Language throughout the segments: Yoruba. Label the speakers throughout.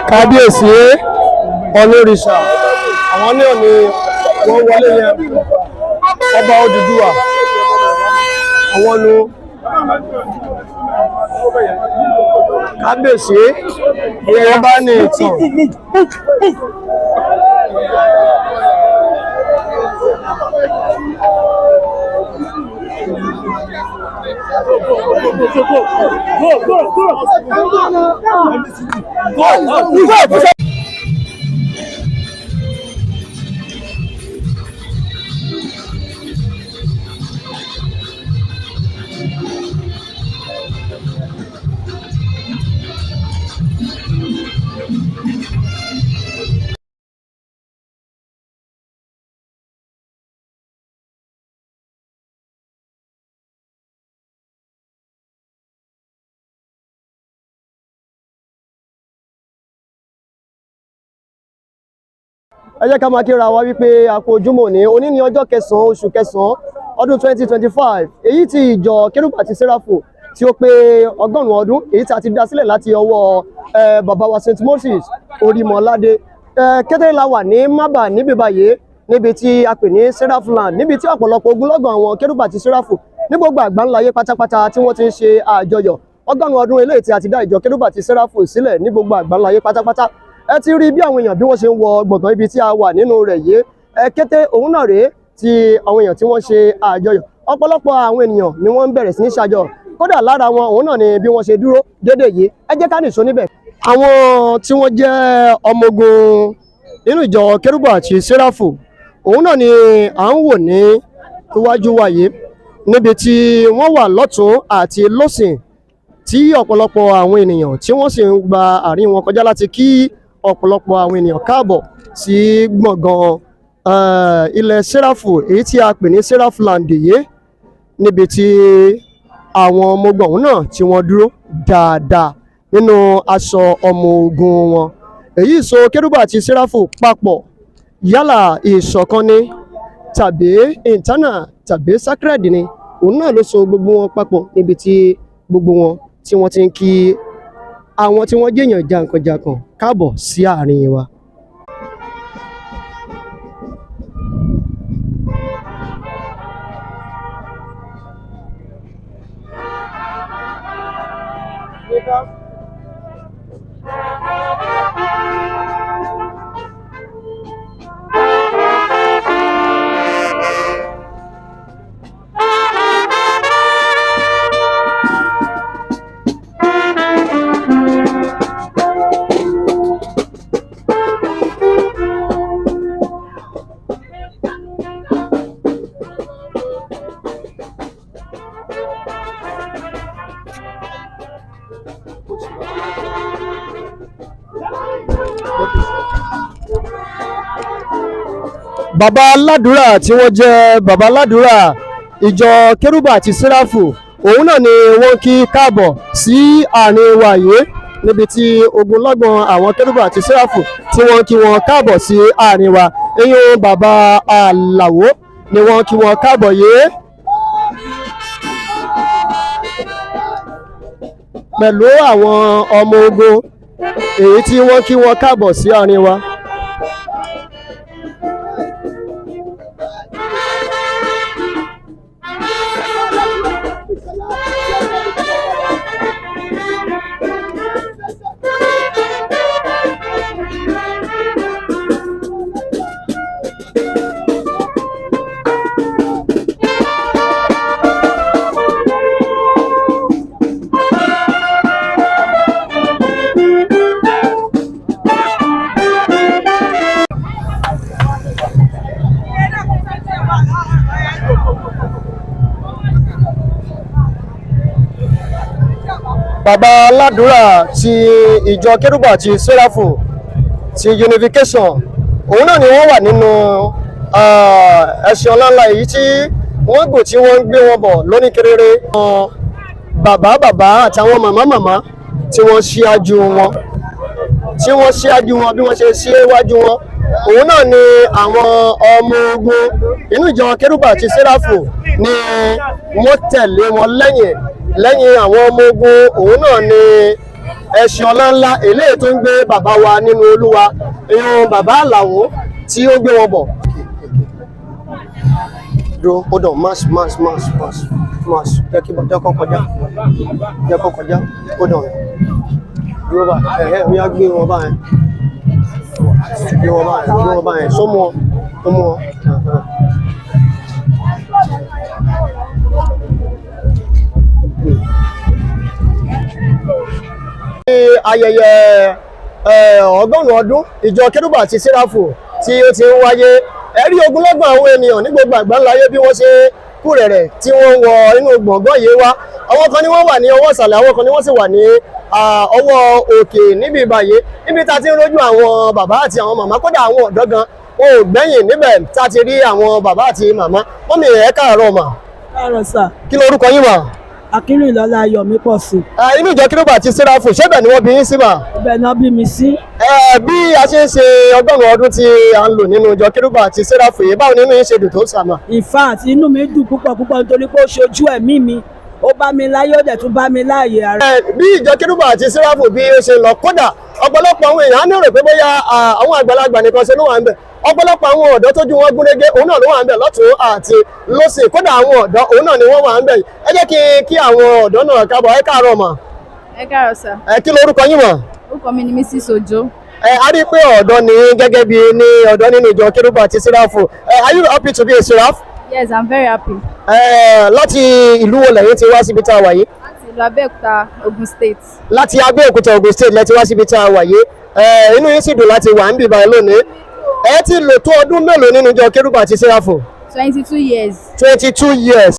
Speaker 1: Kábíyèsí Ọ̀nìrìṣà, àwọn náà ni wọ́n wọlé yẹn. Ọba Odùduwà, àwọn nu kábíyèsí ọba ní ìtàn. Ẹ jẹ́ ká máa kíra wa wípé a kú ojúmọ́ ní òní ní ọjọ́ kẹsàn-án oṣù kẹsàn-án ọdún 2025, èyí tí ìjọ Kérúbù àti Séráfù tí ó pé 100 ọdún, èyí tí a ti dá sílẹ̀ láti ọwọ́ bàbá wa St Moses Orímọládé. Kété la wà ní Mábà níbi báyìí, níbi tí a pè ní Seraphland, níbi tí ọ̀pọ̀lọpọ̀ ogunlọ́gọ̀ àwọn Kérúbù àti Séráfù ní gbogbo àgbáńláyé pátápátá tí wọ́n ti ń ṣe àjọyọ̀ 100 ọdún eléyìí tí a ti dá ìjọ Kérúbù àti Séráfù sílẹ̀ ní gbogbo àgbáńláyé pátápátá. Ẹ ti rí bí àwọn èèyàn bí wọ́n ṣe ń wọ gbọ̀ngàn ibi tí a wà nínú rẹ̀ yìí. Ẹ kété òun náà rèé tí àwọn èèyàn tí wọ́n ṣe àjọyọ̀. Ọ̀pọ̀lọpọ̀ àwọn ènìyàn ni wọ́n ń bẹ̀rẹ̀ sí ní ṣàjọyọ̀, kódà lára wọn òun náà ni bí wọ́n ṣe dúró dédé yìí. Ẹ jẹ́ ká nìṣó níbẹ̀. Àwọn tí wọ́n jẹ́ ọmọ ogun nínú ìjọ Kérúbù àti Séráfù òun náà ni à ń wò ní iwájú wa yìí, níbi tí wọ́n wà lọ́tún àti lósìn, tí ọ̀pọ̀lọpọ̀ àwọn ènìyàn tí wọ́n sì ń gba àárín wọn kọjá láti kí ọ̀pọ̀lọpọ̀ àwọn ènìyàn káàbọ̀ sí gbọ̀ngàn ilẹ̀ Séráfù, èyí tí a pè ní Seraphland yìí, níbi tí àwọn ọmọ ogun ọ̀hún náà tí wọ́n dúró dáadáa nínú aṣọ ọmọ ogun wọn. Èyí so Kérúbù àti Séráfù papọ̀, yálà ìṣọ̀kan ni tàbí internal tàbí sacred ni, òun náà ló so gbogbo wọn papọ̀, níbi tí gbogbo wọn tí wọ́n ti ń kí àwọn tí wọ́n jẹ́yàn jàǹkànjàǹkàn káàbọ̀ sí àárín wa. Bàbá aládùúrà tí wọ́n jẹ́ bàbá aládùúrà ìjọ Kérúbù àti Séráfù òun náà ni wọ́n kí káàbọ̀ sí àárín wa yìí, níbi tí ogunlọ́gbọ̀n àwọn Kérúbù àti Séráfù tí wọ́n kí wọn káàbọ̀ sí àárín wa. Eyín bàbá Àlàó ni wọ́n kí wọn káàbọ̀ yìí pẹ̀lú àwọn ọmọ ogun èyí tí wọ́n kí wọn káàbọ̀ sí àárín wa. Bàbá aládùúrà ti ìjọ Kérúbù àti Séráfù ti Unification òun náà ni wọ́n wà nínú ẹṣin ọláńlá èyí tí wọ́n gùn tí wọ́n ń gbé wọn bọ̀ lóní kerere. Bàbá bàbá àtàwọn màmá màmá tí wọ́n ṣíájú wọn. tí wọ́n ṣíwájú wọn bí wọ́n ṣe ṣíwájú wọn, òun náà ni àwọn ọmọ ogun inú ìjọ Kérúbù àti Séráfù ni wọ́n tẹ̀lé wọn lẹ́yìn. Lẹ́yìn àwọn ọmọ ogun, òun náà ni ẹṣin ọláńlá eléyìí tó ń gbé bàbá wa nínú Olúwa, ìyún bàbá Àlàó, tí ó gbé wọn bọ̀. Dúró, hold on, march, march, march, march, march. Jẹ́ kó kọjá, jẹ́ kó kọjá. Hold on, dúró bá ẹ̀hẹ́ ó yá, gbé wọn báyẹn, gbé wọn báyẹn, gbé wọn báyẹn, sómú ọ, ó mú ọ. Ẹ̀hẹ́. Ní ayẹyẹ 100 ọdún ìjọ Kérúbù àti Séráfù tí ó ti ń wáyé, ẹ rí ogunlọ́gọ̀ àwọn ènìyàn ní gbogbo àgbáńláyé bí wọ́n ṣe kú rẹ̀rẹ̀ tí wọ́n ń wọ inú gbọ̀ngàn yìí wá. Àwọn kan ní wọ́n wà ní ọwọ́ ìsàlẹ̀, àwọn kan ní wọ́n sì wà ní ọwọ́ òkè níbi ìbàyè, níbi tá a ti ń rójú àwọn bàbá àti àwọn màmá. Kódà àwọn ọ̀dọ́ gan wọn ò gbẹ̀yìn níbẹ̀ tá a ti rí àwọn bàbá àti màmá. Mummy, ẹ káàárọ̀ mà.
Speaker 2: Káàárọ̀ sà.
Speaker 1: Kí lorúkọ yín mà?
Speaker 2: Akínrìnlọ́lá Ayọ̀mí pọ̀ sí.
Speaker 1: Inú ìjọ Kérúbù àti Séráfù, ṣé bẹ́ẹ̀ ni wọ́n bí yín sí mà?
Speaker 2: Ibẹ̀ náà bí mi sí.
Speaker 1: Bí a ṣe ń ṣe 100 ọdún tí a ń lò nínú ìjọ Kérúbù àti Séráfù yìí, báwo nínú yín ṣe dùn tó sàmà?
Speaker 2: In fact, inú mi dùn púpọ̀ púpọ̀ nítorí pé ó ṣojú ẹ̀mí mi, ó bá mi láyé, ó dẹ̀ tún bá mi láàyè ara.
Speaker 1: Bí ìjọ Kérúbù àti Séráfù bí ó ṣe lọ, kódà ọ̀pọ̀lọpọ̀ àwọn èèyàn á ní rò pé bóyá àwọn àgbàlagbà nìkan ṣe ló wà ń bẹ̀. Ọ̀pọ̀lọpọ̀ àwọn ọ̀dọ́ tójú wọn gúnrégé, òun náà ló wà ń bẹ̀ lọ́tún àti lósì. Kódà àwọn ọ̀dọ́, òun náà ni wọ́n wà ń bẹ̀. Ẹ jẹ́ kí àwọn ọ̀dọ́ náà kábọ̀. Ẹ káàárọ̀ mà.
Speaker 3: Ẹ káàárọ̀ sà.
Speaker 1: Ẹ kí lorúkọ yín mà?
Speaker 3: Orúkọ mi ni Mrs Ojo.
Speaker 1: Ẹ a rí i pé ọ̀dọ́ ni yín, gẹ́gẹ́ bí ní ọ̀dọ́ nínú ìjọ Kérúbù àti Séráfù. Are you happy to be a Seraph?
Speaker 3: Yes, I'm very happy.
Speaker 1: Láti ìlú wo lẹ́yìn tí wá síbi tá a wà yìí?
Speaker 3: Láti ìlú Abẹ́òkúta, Ogun State.
Speaker 1: Láti Abẹ́òkúta, Ogun State lẹ ti wá síbi tá a wà yìí. Inú yín sì dùn láti wà ń bì báyìí lónìí. Ẹ ti lò tó ọdún mélòó nínú ìjọ Kérúbù àti Séráfù?
Speaker 3: 22 years.
Speaker 1: 22 years.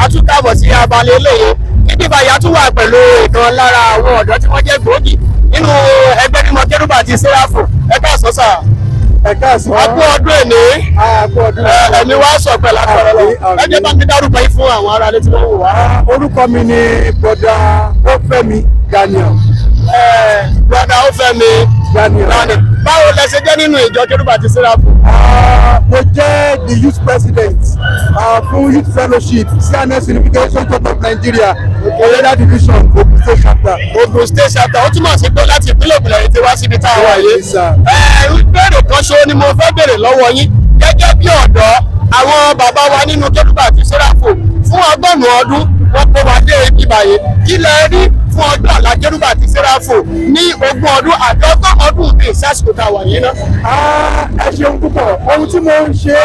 Speaker 1: A tún káàbọ̀ sí abalẹ̀ eléyìí. Níbí báyìí, a tún wà pẹ̀lú ìkan lára àwọn ọ̀dọ́ tí wọ́n jẹ́ gbòógì nínú ẹgbẹ́ mímọ́ Kérúbù àti Séráfù. Ẹ káàsán sà.
Speaker 4: Ẹ káàsán.
Speaker 1: A kú ọdún èní.
Speaker 4: A kú ọdún.
Speaker 1: Ẹ̀mí wa sọ pẹ̀lú àpẹẹrẹ lọ.
Speaker 4: Àmín,
Speaker 1: Ẹ jẹ́ bá mi dárúkọ yín fún àwọn ará ilé tí wọ́n wò wá.
Speaker 4: Orúkọ mi ni Brother Ọfẹ́mi Daniel.
Speaker 1: Brother Ọfẹ́mi
Speaker 4: Daniel.
Speaker 1: Daniel. Báwo lẹ ṣe jẹ́ nínú ìjọ Kérúbù àti Séráfù?
Speaker 4: Mo jẹ́ the youth president fún youth fellowship CNS Unification Church of Nigeria, Oyeda Division, Ogun State Chapter.
Speaker 1: Ogun State Chapter, ó túmọ̀ sí pé láti ìpínlẹ̀ Ògùn lẹ́yìn tí wá síbi tá a wà yìí.
Speaker 4: Yes, sir.
Speaker 1: Ẹ ìbéèrè kan ṣo ni mo fẹ́ béèrè lọ́wọ́ yín. Gẹ́gẹ́ bí ọ̀dọ́, àwọn bàbá wa nínú Kérúbù àti Séráfù fún 100 ọdún wọ́n kó wa dé ibi báyìí. Kí lẹ rí fún ọjọ́ ọ̀la Kérúbù àti Séráfù ní 20 ọdún àti 100 ọdún bíi sásìkò tá a wà yìí ná?
Speaker 4: Ẹ ṣeun púpọ̀. Ohun tí mo ń ṣe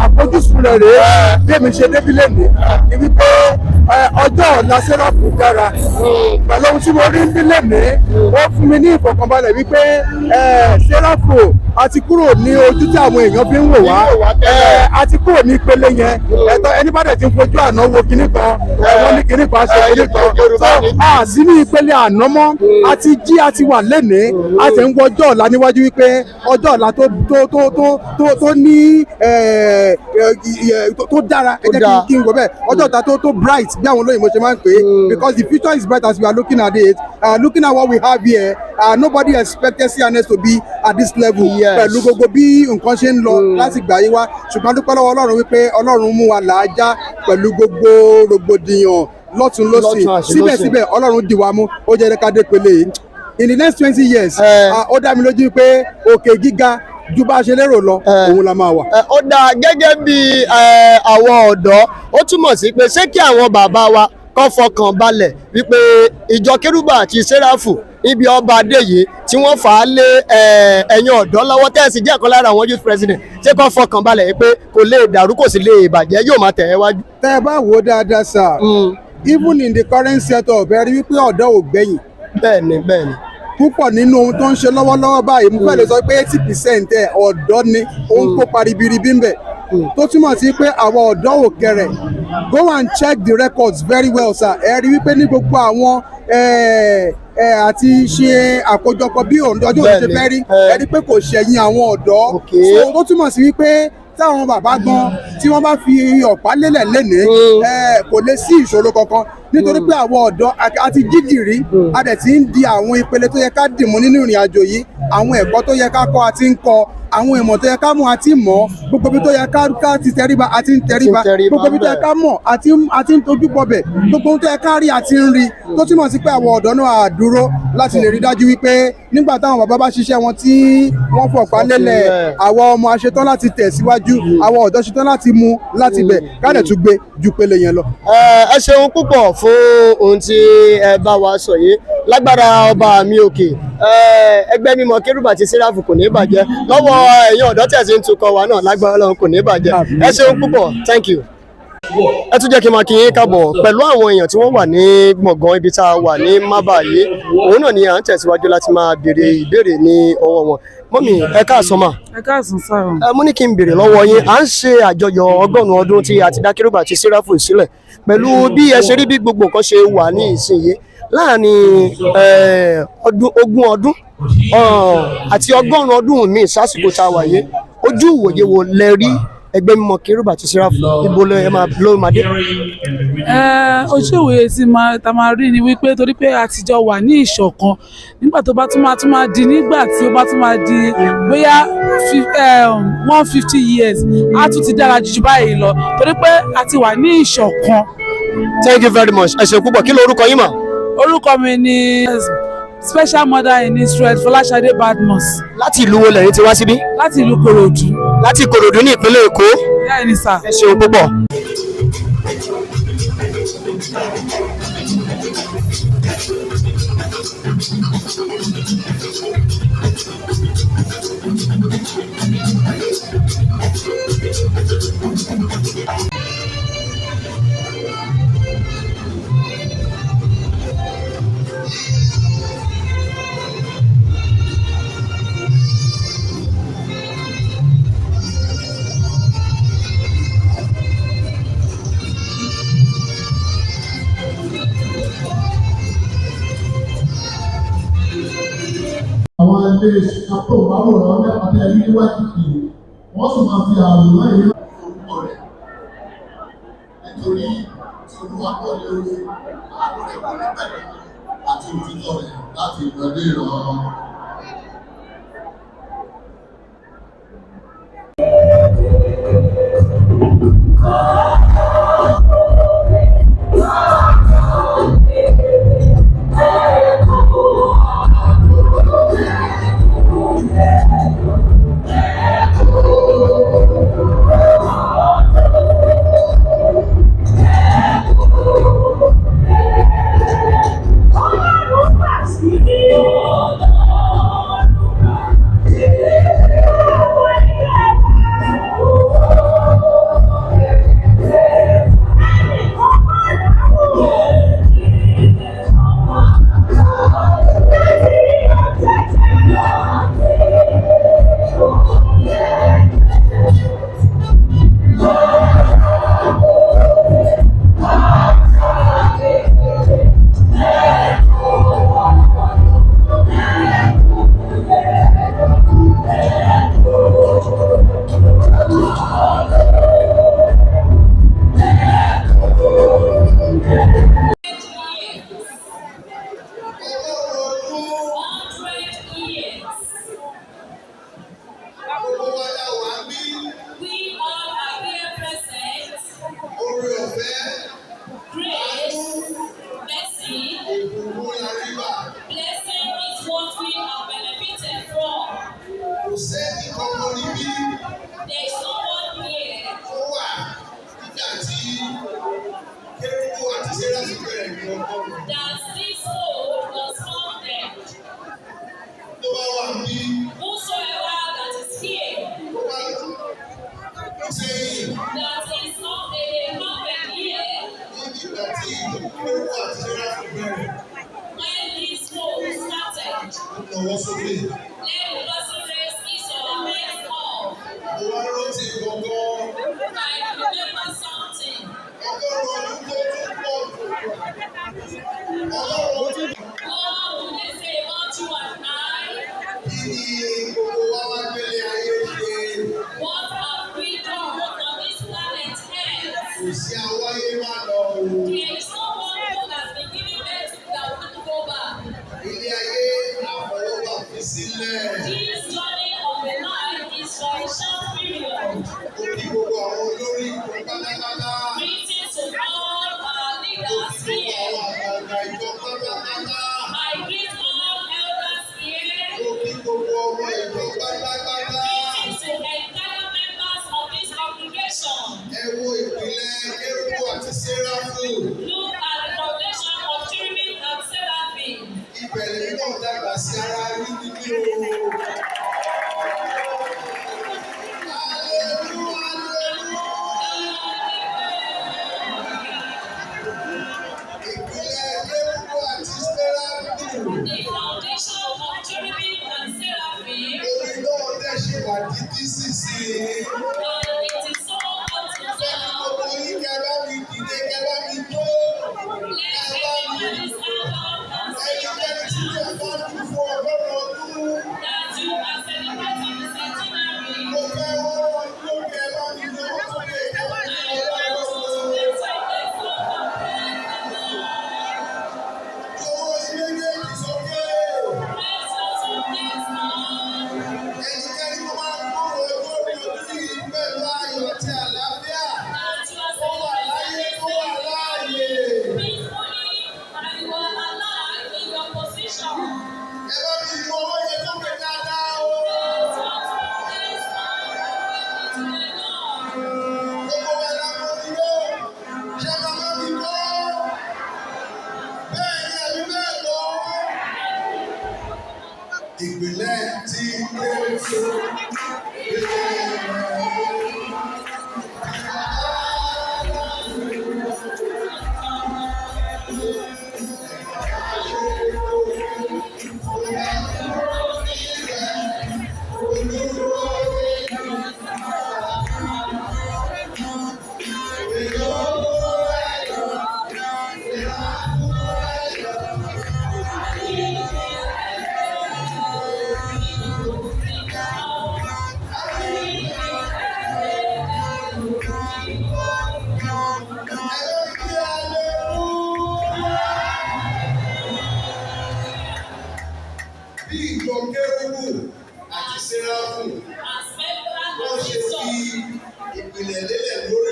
Speaker 4: àfojúsùn rẹ̀ rèé bí èmi ṣe débí lẹ́nu ni wípé ọjọ́ ọ̀la Séráfù dára. Pẹ̀lú ohun tí mo rí ń bí lẹ́nu, ó fún mi ní ìfọ̀kànbalẹ̀ wípé Séráfù a ti kúrò ní ojú tí àwọn èèyàn fi ń wò wá.
Speaker 1: Wò wá tẹ́lẹ̀.
Speaker 4: A ti kúrò ní ìpele yẹn. Ẹ̀tọ́ ẹni bá dẹ̀ ti ń fojú àná wo kinní kan, wọ́n ní kinní kan ṣe kinní kan.
Speaker 1: Yorùbá ni.
Speaker 4: A sí ní ìpele àná mọ́, a ti jí, a ti wà lénìí, a sì ń wo ọjọ́ ọ̀la níwájú wípé ọjọ́ ọ̀la tó tó tó tó tó tó ní tó dára. Ẹ jẹ́ kí n wọ bẹ́ẹ̀, ọjọ́ ọ̀la tó bright bí àwọn olóyìnbó ṣe máa ń pè é, because the future is bright as we are looking at it, looking at what we have here. Nobody expected CNS to be at this level pẹ̀lú gbogbo bí nǹkan ṣe ń lọ láti gbà yí wá, ṣùgbọ́n dúpẹ́ lọ́wọ́ Ọlọ́run wípé Ọlọ́run mú wa làájá pẹ̀lú gbogbo rògbòdìyàn lọ́tún lọ́sì.
Speaker 1: Lọ́tún àti lósì.
Speaker 4: Síbẹ̀síbẹ̀, Ọlọ́run dì wá mú, ó jẹ́ ká dé pele yìí. In the next 20 years, ó dá mi lójú pé òkè gíga ju bá a ṣe lérò lọ òun la máa wà.
Speaker 1: Ó dáa. Gẹ́gẹ́ bí àwọn ọ̀dọ́, ó túmọ̀ sí pé ṣé kí àwọn bàbá wa kọ́ fọkàn balẹ̀ wípé ìjọ Kérúbù àti Séráfù níbi ọba adé yìí tí wọ́n fà á lé ẹ̀yin ọ̀dọ́ lọ́wọ́, tẹ́ẹ̀sì jẹ́ ọ̀kan lára àwọn youth president, ṣé kọ́ fọkàn balẹ̀ pé kò lè dàrú, kò sì lè bàjẹ́, yóò máa tẹ̀ ẹ́ wájú?
Speaker 4: Tẹ́ ẹ bá wò ó dáadáa sir, even in the current setup, ẹ rí wípé ọ̀dọ́ ò gbẹ̀yìn.
Speaker 1: Bẹ́ẹ̀ni, bẹ́ẹ̀ni.
Speaker 4: Púpọ̀ nínú ohun tó ń ṣe lọ́wọ́lọ́wọ́ báyìí, mo fẹ́ lè sọ pé 80% ẹ̀ ọ̀dọ́ ni ó ń kópa ribiribi ń bẹ̀, tó túmọ̀ sí pé àwọn ọ̀dọ́ ò kẹrẹ̀. Go and check the records very well, sir. Ẹ rí wípé ní gbogbo àwọn àti ṣe àkójọpọ̀ bí ọjọ́ òní ṣe fẹ́ rí, ẹ rí pé kò ṣẹ̀yìn àwọn ọ̀dọ́. So tó túmọ̀ sí wípé táwọn bàbá gan tí wọ́n bá fi ọ̀pá lélẹ̀ lénìí, kò lè sí ìṣòro kankan, nítorí pé àwọn ọ̀dọ́ a ti jíjìrí, a dẹ̀ ti ń di àwọn ìpele tó yẹ ká dìmú nínú ìrìn àjò yìí. Àwọn ẹ̀kọ́ tó yẹ ká kọ́ a ti ń kọ́, àwọn ìmọ̀ tó yẹ ká mọ̀ a ti mọ̀, gbogbo ibi tó yẹ ká ti tẹríba a ti ń tẹríba, gbogbo ibi tó yẹ ká mọ̀ a ti ń tojú bọbẹ̀, gbogbo ohun tó yẹ ká rí a ti ń rí, tó túmọ̀ sí pé àwọn ọ̀dọ́ náà á dúró láti lè rí dájú wípé nígbà táwọn bàbá bá ṣiṣẹ́ wọn tí wọ́n fọ̀pá lélẹ̀, àwọn ọmọ aṣetán láti tẹ̀síwájú, àwọn ọ̀dọ́ ṣetán láti mú láti bẹ̀ ká dẹ̀ tún gbé ju pele yẹn lọ.
Speaker 1: Ẹ ṣeun púpọ̀ fún ohun tí ẹ bá wa sọ yìí. Lágbára ọba mi òkè, ẹgbẹ́ mímọ́ Kérúbù àti Séráfù kò ní bàjẹ́ lọ́wọ́ ẹ̀yin ọ̀dọ́ tẹ̀sí ń tukọ̀ wa náà. Lágbára Ọlọ́run, kò ní bàjẹ́. Ẹ ṣeun púpọ̀, thank you. Ẹ tún jẹ́ kí n máa kí yín káàbọ̀ pẹ̀lú àwọn èèyàn tí wọ́n wà ní gbọ̀ngàn ibi tá a wà ní Mábà yìí. Òun náà ni à ń tẹ̀síwájú láti máa béèrè ìbéèrè ní ọwọ́ wọn. Mummy, ẹ káàsán mà.
Speaker 5: Ẹ káàsán sir.
Speaker 1: Ẹ mú ní kí n béèrè lọ́wọ́ yín. À ń ṣe àjọyọ̀ 100 ọdún tí a ti dá Kérúbù àti Séráfù sílẹ̀. Pẹ̀lú bí ẹ ṣe rí bí gbogbo nǹkan ṣe wà ní ìsinyìí, láàrin ọdún 20 ọdún àti 100 ọdún míì sásìkò tá a wà yìí, ojú ìwòye wo lẹ rí ẹgbẹ́ mímọ́ Kérúbù àti Séráfù, ibo lẹ máa ló máa dé?
Speaker 5: Ojú ìwòye tí ta máa rí ni wípé torí pé a ti jọ wà ní ìṣọ̀kan, nígbà tó bá tún máa di, nígbà tí ó bá tún máa di bóyá 150 years, á tún ti dára jù báyìí lọ, torí pé a ti wà ní ìṣọ̀kan.
Speaker 1: Thank you very much, ẹ ṣé púpọ̀. Kí lorúkọ yín mà?
Speaker 5: Orúkọ mi ni Special Mother in Israel Fọláṣadé Badmus.
Speaker 1: Láti ìlú wo lẹ́yìn tí wá síbí?
Speaker 5: Láti ìlú Kòròdú.
Speaker 1: Láti Ìkòròdú ní ìpínlẹ̀ Èkó.
Speaker 5: Bẹ́ẹ̀ ni sir.
Speaker 1: Ẹ ṣeun púpọ̀.
Speaker 6: Àwọn ilé amóhùnmáwòrán mẹ́ta tẹ́ ẹ rí níwájú yìí, wọ́n sì máa fi àwòrán yìí orúkọ rẹ̀, nítorí tí Olúwa pọ̀ ní orí, àánú rẹ̀ kò ní pẹ̀lú, àti òtítọ́ rẹ̀ láti ìran dé ìran. gangan.
Speaker 7: That this fold was founded.
Speaker 6: Tó bá wà ní
Speaker 7: Whosoever that is here,
Speaker 6: tó bá sẹ́yìn
Speaker 7: that is not a prophet here,
Speaker 6: ní ìgbà tí ìjọ Kérúbù àti Séráfù bẹ̀rẹ̀,
Speaker 7: when this fold started,
Speaker 6: ó nawọ́ sókè.
Speaker 7: Let the person raise his or her hands up.
Speaker 6: Mo wá rántí gangan
Speaker 7: I remember something.
Speaker 6: 100 ọdún tó tún pọ̀. 100 ọdún
Speaker 7: What would they say about you and I?
Speaker 6: kí ni gbogbo wa wá gbélé ayé ṣe?
Speaker 7: What have we done on this planet Earth?
Speaker 6: Kò sí awáyé má lọ o.
Speaker 7: There is no one who has been given birth to that wouldn't go back.
Speaker 6: Ilé ayé àfọwọ́bà fi sílẹ̀.
Speaker 7: This journey of a life is for a short period.
Speaker 6: Ó kí gbogbo àwọn olórí ìjọ pátápátá.
Speaker 7: Greetings to all our
Speaker 6: Ó kí
Speaker 7: leaders
Speaker 6: gbogbo
Speaker 7: here.
Speaker 6: àwọn àgbààgbà ìjọ pátápátá.
Speaker 7: I greet all elders here.
Speaker 6: Ó kí gbogbo ọmọ ìjọ pátápátá.
Speaker 7: Greetings to entire members of this congregation.
Speaker 6: Ẹ wo ìpìlẹ̀ Kérúbù àti Séráfù.
Speaker 7: Look at the foundation of Cherubim and Seraphim.
Speaker 6: Ibẹ̀ lèmi náà dàgbà sí ara rí níbí o. Hallelujah, hallelujah. Ìpìlẹ̀ Kérúbù àti Séráfù.
Speaker 7: The foundation of Cherubim and Seraphim,
Speaker 6: Orin náà dẹ̀ ṣe wà títí sísìn.
Speaker 7: and it is so up to
Speaker 6: Fẹ́ kí
Speaker 7: now.
Speaker 6: gbogbo yín kẹ́ bá mi dìde kẹ́ bá mi jó.
Speaker 7: Let everybody stand up and sing
Speaker 6: Ẹnikẹ́ni tí yóò bá dùn fún 100 ọdún.
Speaker 7: that you are celebrating the centenary.
Speaker 6: Mo fẹ́ wọ́n lókè ẹ bá mi lọ́wọ́ sókè ẹ bá mi
Speaker 7: I
Speaker 6: lọ́wọ́
Speaker 7: want you to
Speaker 6: sókè.
Speaker 7: lift your hands up and praise the Lord.
Speaker 6: Jọ̀wọ́ ilé méjì sókè.
Speaker 7: Raise your two hands up.
Speaker 6: Ẹnikẹ́ni tó máa ń gbòòrò ọjọ́ ọdún yìí pẹ̀lú ayọ̀ àti àlàáfíà.
Speaker 7: That you are
Speaker 6: Ó wà láyé,
Speaker 7: celebrating
Speaker 6: ó wà láàyè.
Speaker 7: peacefully and you are alive in your position.
Speaker 6: Ẹ bá mi ju ọwọ́ yẹn sókè dáadáa o.
Speaker 7: Raise your two hands up and wave it to the Lord.
Speaker 6: Gbogbo wa la mọ ní lọ. Ṣé màmá mi kọ́? Bẹ́ẹ̀ ni àbí bẹ́ẹ̀ kọ́? Ìpìlẹ̀ tí Jésù Bí ìjọ Kérúbù àti Séráfù
Speaker 7: As members
Speaker 6: wọ́n
Speaker 7: of
Speaker 6: ṣe
Speaker 7: this
Speaker 6: fi
Speaker 7: church,
Speaker 6: ìpìlẹ̀ lélẹ̀ lórí